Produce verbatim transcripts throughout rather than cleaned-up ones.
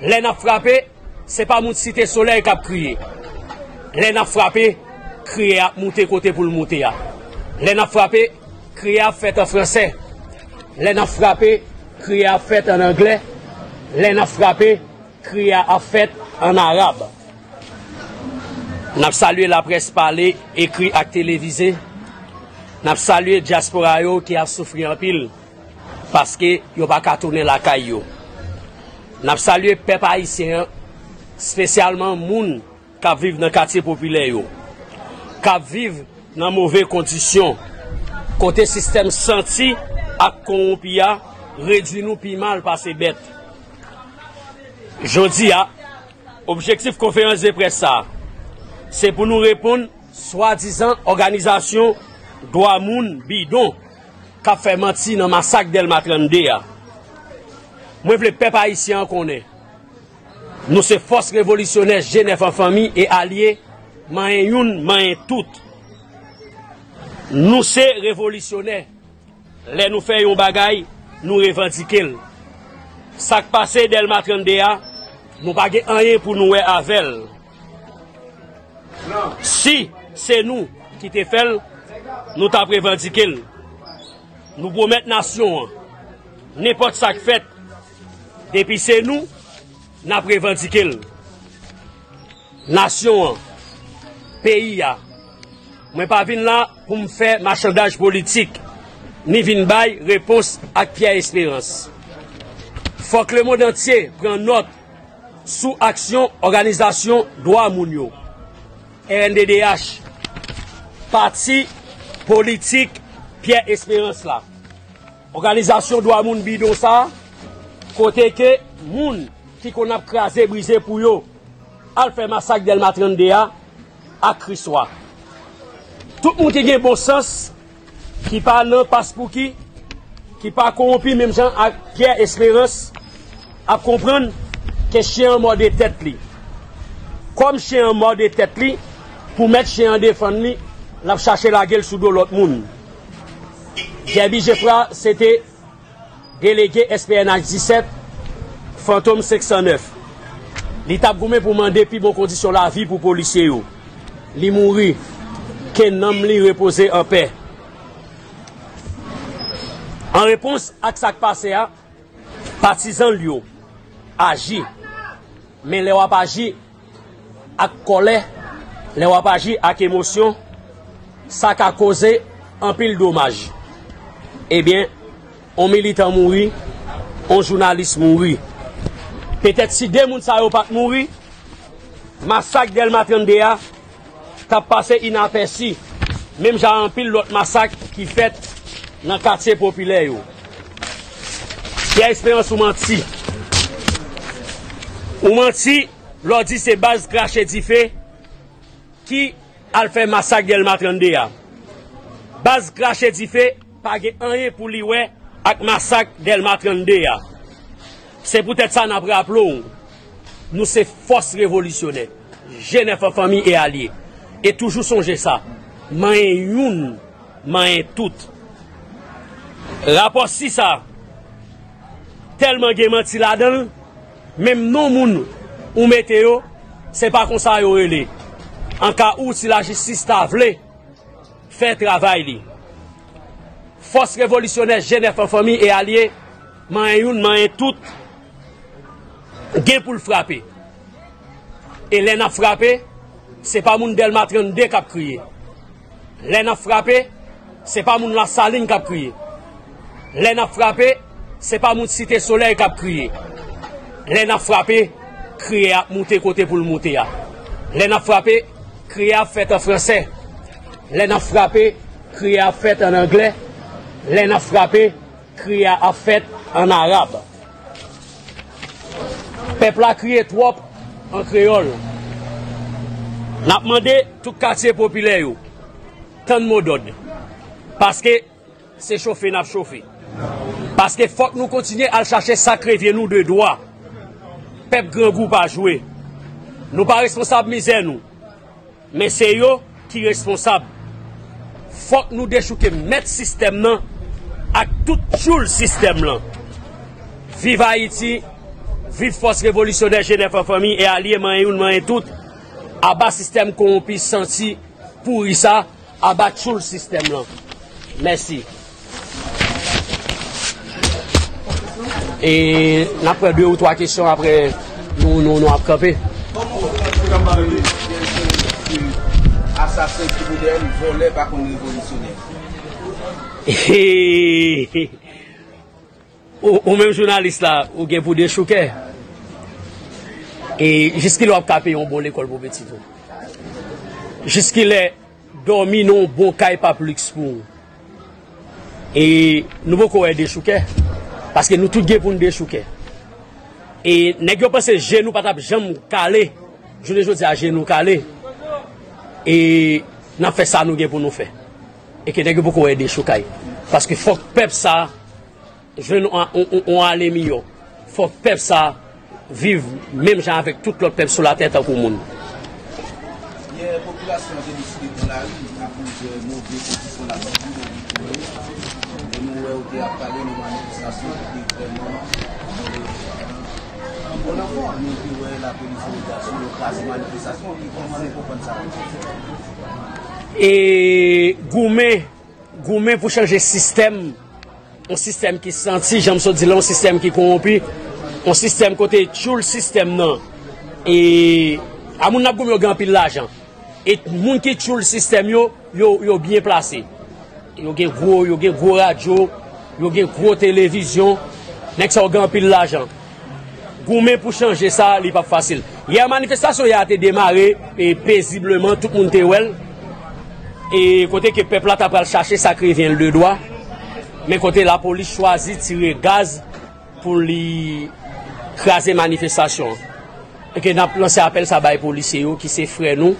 Lè n ap frape, se pa moun Site Solèy k ap kriye. Lè n ap frape, kriye a ap moute kote pou l moute a. Lè n ap frape, kriye a ap fèt an fransè. Lè n ap frape, kriye a ap fèt an anglè. Lè n ap frape, kriye a ap fèt an arab. N ap salye laprès pale, ekri ak televize. N ap salye dyaspora yo ki ap soufri anpil paske yo pa ka tounen lakay yo. N ap salye pèp ayisyen an, espesyalman moun k ap viv nan katye popilè yo, k ap viv nan move kondisyon, kote sistèm santi ak kowonpi a redwi nou pi mal pase bèt. Jodi a, objektif konferans de près sa a, se pou nou reponn swadizan òganizasyon dwa moun bidon k ap fè manti nan masak Dèlma trannde a. Mwen vle pèp ayisyen an konnen, nou se fòs revolisyonè G nèf an fanmi e alye, manyen youn, manyen tout. Nou se revolisyonè. Lè nou fè yon bagay, nou revandike l. Sa k pase Dèlma trannde a, nou pa gen anyen pou nou wè avè l. Si se nou ki te fè l, nou t ap revandike l. Nou pwomèt nasyon an, nenpòt sa k fèt, depi se nou, n ap revandike l. Nasyon an, peyi a, mwen pa vin la pou m fè machandaj politik, ni vin bay repons ak Pyè Esperans. Fòk lemonn antye pran nòt sou aksyon òganizasyon dwa moun yo, R N D D H, pati politik Pyè Esperans la. Òganizasyon dwa moun bidon sa a, kote ke moun ki konn ap kraze brize pou yo al fè masak Dèlma trannde a ak Kriswa. Tout moun ki gen bon sans, ki pa nan paspouki, ki pa kowonpi menm jan ak Pyè Esperans, ap konprann ke chen an mòde tèt li. Kòm chen an mòde tèt li, pou mèt chen an defann li, l ap chache lage l sou do lòt moun. Guerby Geffrard se te delege S P N H disèt, Fantom senk san nèf. Li t ap goumen pou mande pi bon kondisyon lavi pou polisye yo. Li mouri. Ke nanm li repoze anpè. An repons ak sa k pase a, patizan l yo aji. Men lè w ap aji ak kòlè, lè w ap aji ak emosyon, sa ka koze anpil domaj. Ebyen, on militan mouri, on jounalis mouri. Petèt si de moun sa yo pa t mouri, masak Dèlma trannde a t ap pase inapèsi, menm jan anpil lòt masak ki fèt nan katye popilè yo. Pyè Esperans, ou manti. Ou manti lè w di se baz krache dife ki al fè masak Dèlma trannde a. Baz krache dife pa gen anyen pou li wè ak masak Dèlma trannde a. Se poutèt sa n ap raple w, nou se fòs revolisyonè, G nèf an fanmi e alye. E toujou sonje sa, manyen youn, manyen tout. Rapò sis a tèlman gen manti ladan l, menm non moun ou mete yo, se pa konsa yo rele. An ka ou, si lajistis ta vle fè travay li, fòs revolisyonè G nèf an fanmi e alye, manyen youn, manyen tout, gen pou l frape. E lè n ap frape, se pa moun Dèlma trannde k ap kriye. Lè n ap frape, se pa moun Lasalin k ap kriye. Lè n ap frape, se pa moun Site Solèy k ap kriye. Lè n ap frape, kriye a ap moute kote pou l moute a. Lè n ap frape, kriye a ap fèt an fransè. Lè n ap frape, kriye a ap fèt an anglè. Lè n ap frape, kriye a ap fèt an arab. Pèp la kriye twòp an kreyòl. N ap mande tout katye popilè yo tann modòd, paske se chofe n ap chofe. Paske fòk nou kontinye al chache sa k revyen nou de dwa. Pèp grangou pa jwe. Nou pa responsab mizè nou. Men se yo ki responsab. Fòk nou dechouke mèt sistèm nan ak tout tchoul sistèm lan. Viv Ayiti, Viv fòs revolisyonè G nèf an fanmi e alye, manyen youn, manyen tout. Aba sistèm kowonpi, santi, pouri sa, aba tchoul sistèm lan. Mèsi. E n ap pran de ou twa kesyon, apre nou, nou, nou ap kanpe. Kòman w konprann ke asasen ki pou dèyè l, vòlè pa konn revolisyonè? Ou, ou menm jounalis la, ou gen pou dechouke. E jiskilè w ap ka peye yon bon lekòl pou pitit ou? Jiskilè dòmi nan yon bon kay p ap liks pou ou? E nou poko wè dechouke, paske nou tout gen pou n dechouke. E nèg yo panse je nou pa t ap janm kale. Jounen jodi a, je nou kale. E n ap fè sa nou gen pou nou fè. E ke nèg yo poko wè dechoukay. Paske fòk pèp sa jwenn on, on, on, on ale miyò. Fòk pèp sa viv menm jan avèk tout lòt pèp sou latè tankou moun. Yè, popilasyon an te deside pran lari akoz de move kondisyon lavi yo. E nou wè yo te ap pale nan manifestasyon ki te vrèman, e, an bòn anfòm. Nou te wè lapolis, sou yo kraze manifestasyon, e kòman nou konprann sa? E goumen, goumen pou chanje sistèm, yon sistèm ki santi, jan m sot di la, yon sistèm ki kowonpi, yon sistèm kote tchoul sistèm nan. E a moun n ap goumen yo gen anpil lajan. E moun ki tchoul sistèm yo, yo, yo byen plase. Yo gen gwo, yo gen gwo radyo, yo gen gwo televizyon. Nèg sa yo gen anpil lajan. Goumen pou chanje sa, li p ap fasil. Yè, manifestasyon yè a te demare, e, pezibleman, tout moun te wè l. E kote ke pèp la ta pral chache sa k revyen l de dwa, men kote lapolis chwazi tire gaz pou li kraze manifestasyon an. E ke n ap lanse apèl sa bay polisye yo, ki se frè nou.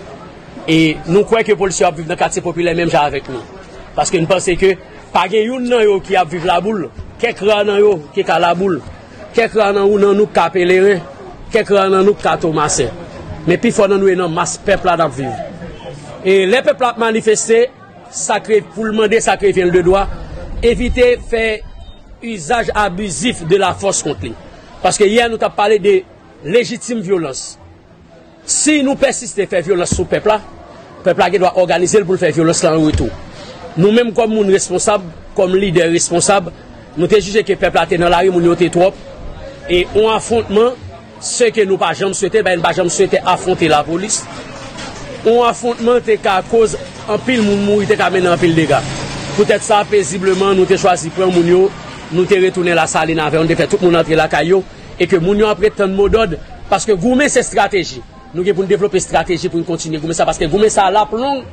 E nou kwè ke polisye yo ap viv nan katye popilè menm jan avèk nou. Paske n panse ke pa gen youn nan yo ki ap viv Laboul. Kèk ra nan yo ki ka Laboul. Kèk ra nan ou nan nou k ka Peleren. Kèk ra nan nou k ka Tomasen. Men pifò nan nou e nan mas pèp la n ap viv. E lè pèp la ap manifeste, sa k re-, pou l mande sa k revyen l de dwa, evite fè izaj abizif de lafòs kont li. Paske yè nou t ap pale de lejitim vyolans. Si nou pèsiste fè vyolans sou pèp la, pèp la gen dwa òganize l pou l fè vyolans la an retou. Nou menm kòm moun responsab, kòm lidè responsab, nou te jije ke pèp la te nan lari, moun yo te twòp, e yon afwontman, se ke nou pa janm swete, ben, nou pa janm swete afwonte lapolis. Yon afwontman te ka koz anpil moun mouri, te ka mennen anpil dega. Poutèt sa, pezibleman, nou te chwazi pran moun yo, nou te retounen Lasalin avè yo, nou te fè tout moun antre lakay yo, e ke moun yo ap ret tann modòd, paske goumen se estrateji. Nou gen pou n devlope estrateji pou n kontinye goumen sa, paske goumen sa l ap long,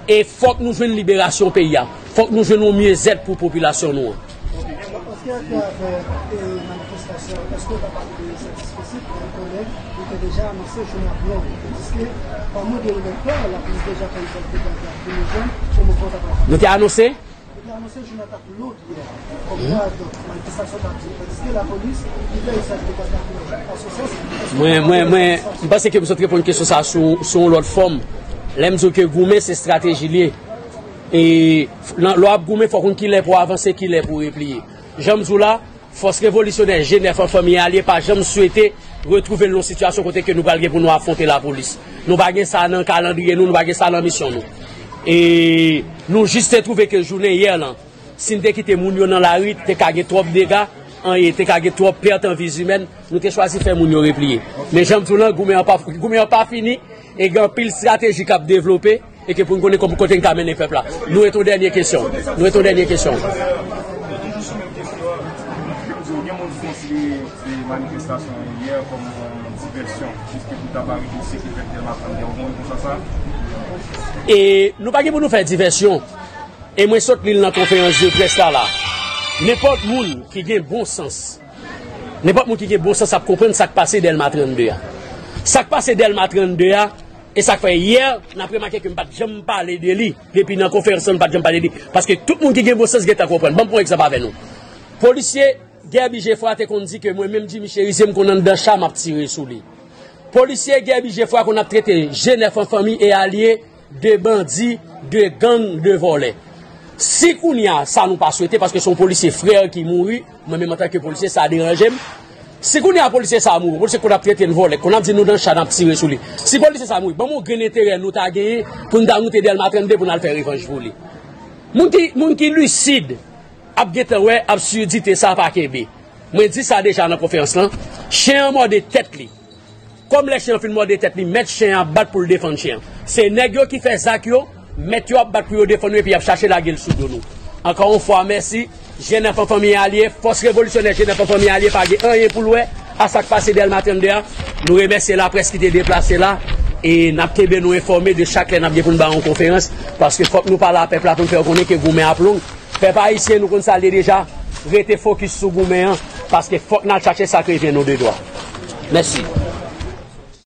e fòk nou jwenn liberasyon peyi a. Fòk nou jwenn yon myezèt pou popilasyon nou an. Èske atravè, e, manifestasyon, èske w kapab satisfè, etan done li te deja anonse jounen ap long, tandiske pa mande l pè, lapolis deja fè yon sèl dega lakrimojèn, kòman w t ap... Nou te anonse? Yo te anonse jounen t ap long yè. Kòmkwa, donk, manifestasyon t ap di, tandiske lapolis li fè izaj de gaz lakrimojèn. An se sans, èske... Mwen, mwen, mwen, m panse ke m sot reponn kesyon sa a sou, sou yon lòt fòm. Lè m di w ke goumen se estrateji li ye. E lè w ap goumen, fò w konn kilè pou w avanse, kilè pou w repliye. Jan m di w la, fòs revolisyonè G nèf an fanmi alye pa janm swete retwouve l nan yon sitiyasyon kote ke nou pral gen pou nou afwonte lapolis. Nou pa gen sa nan kalandriye nou, nou pa gen sa nan misyon nou. E nou jis te twouve ke jounen yè lan, si n te kite moun yo nan lari, te ka gen twòp dega, an, e te ka gen twòp pèt an vi imèn, nou te chwazi fè moun yo repliye. Men jan m di w lan, goumen an pa, goumen an pa fini, e gen anpil estrateji k ap devlope, e ke pou n konnen kòm kote n ka mennen pèp la. Nou ret yon dènye kesyon. Nou ret yon dènye kesyon. Gen moun ki konsidere manifestasyon yè kòm yon divèsyon, piske pou ta pa ret seke fèt Dèlma trannde, ou konn konsa sa? E nou pa gen pou nou fè divèsyon. E mwen sot li l nan konferans de près la la. Nenpòt moun ki gen bon sans, nenpòt moun ki gen bon sans ap konprann sa k pase Dèlma trannde a. Sa k pase Dèlma trannde a, e sa k fè yè, n ap remake ke m pa t janm pale de li. Depi nan konferans lan, m pa t janm pale de li. Paske tout moun ki gen bon sans gentan konprann. Ban m pran yon egzanp avè nou. Polisye Guerby Geffroy te konn di ke mwen menm Jimmy Chérizier, m konn anndan cha, m ap tire sou li. Polisye Guerby Geffroy konn ap trete G nèf an fanmi e alye de bandi, de gang, de vòlè. Si kounye a, sa nou pa swete, paske se yon polisye frè ki mouri, mwen menm antanke polisye, sa deranje m. Si kounye a polisye sa a mouri, polisye kounye a ap trete n vòlè, kounye a ap di nou nan cha n ap tire sou li. Si polisye sa a mouri, ban m yon grenn enterè nou ta genyen pou n ta moute Dèlma trannde pou n al fè revanj pou li. Moun ki, moun ki lisid ap gentan wè absidite sa a pa kenbe. Mwen di sa deja nan konferans lan, chen an mòde tèt li. Kòm lè chen an fin mòde tèt li, mèt chen an ap bat pou l defann chen an. Se nèg yo ki fè zak yo, mèt yo ap bat pou yo defann yo epi y ap chache lage l sou do nou. Ankò yon fwa, mèsi. G nèf an fanmi alye, fòs revolisyonè G nèf an fanmi alye pa gen anyen pou l wè a sa k pase Dèlma trannde a. Nou remèsye laprès ki te deplase la e n ap kenbe nou enfòme de chak lè n ap gen pou n ba yon konferans, paske fòk nou pale a pèp la pou n fè yo konnen ke goumen ap long. Pèp ayisyen, nou konn sa l ye deja, rete fokis sou goumen an, paske fòk n al chache sa k revyen nou de dwa. Mèsi.